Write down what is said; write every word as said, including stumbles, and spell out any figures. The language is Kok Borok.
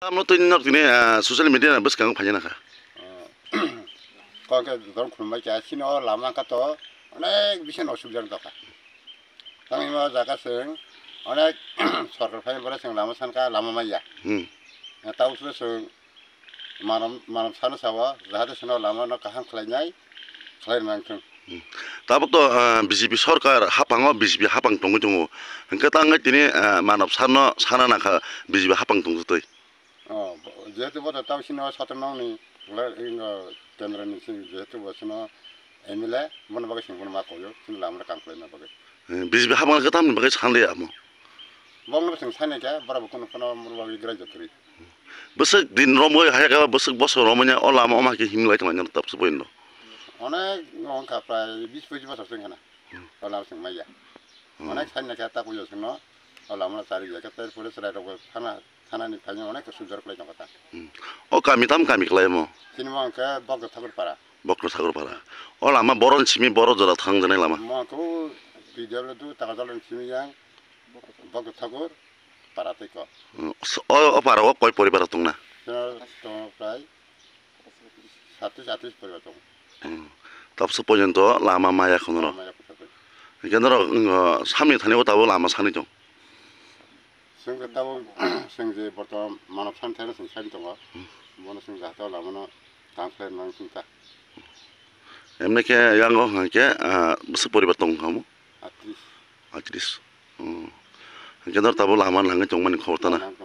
Tamno twi norok tini, ah, social media ni bwskango phaina kha. Kok khe dol khulumbai kha, chini o lama kha to onek bisan osubida wng tongkha. Tangwi ma jaga chwng onek sorkar phai bore chwng lama sankha, lama maya. Hmm. Tao se chwng manam, manam sana sawa, jahate sino lama no kaham khlainai, khlai nang thung. Hmm. Tabuk to, ah, B J P sorkar hapango B J P hapang tongwi tongo. Hwnkhe tangwi tini, ah, manam sano sana nangkha B J P hapang tongtwi. Oh, bo-, jehetu bo to tao sino sotonong ni le, ingo kendra ni sini jehetu bo sino M L A, bono bagwi sing bono ma koyo, sini lama no kam khlaina bagwi. Eh, B J P hapang khe tamni bagwi sanle amo. Bongno bo chwng sanai khe, borok bo kono kono mo bagwi grai jotri. Bwswk din romwi hai khe bwswk bosor romwi o lama o ma khe himlai tonglaina tabuk se poino. Onek wngkha prai bis pojis bosor chwng khana. O lama chwng maya. Hmm. Onek sanai khe ta koyo chwngno o lama no chari ya khe, ter pore chwrai rok bo thana, thana ni phaino onek sujor khlai tongkha ta. Hmm. O kami tam kami khlaimo? Chini mo hwnkhe Bokto Thakur para. Bokto Thakur para. O lama boron simi boro jora thangjanai lama. Mo hwnkhe o P W tu Takarjala ni simi yang Bokto Thakur para tei kok. Hmm. O, o para o koi poribar tongna? Chwng tongo prai satis atis poribar tongo. Hmm. Tabuk se porjonto lama maya khunoro. Lama maya khunoro. Hingke norok, uh, samni thani o tabuk lama sanwi tong. Chwng khe tabuk, chwng je bortoman manob san thani chwng sai tongo. Hmm. Bono chwng jahate o lama no tang khlai nang chwng ta. Emne khe yango hwnkhe, ah, bwswk poribar tong kha mo? Atris. Atris. Hmm. Hingke nor tabuk lama nangwi tongmani khobor tana. Lama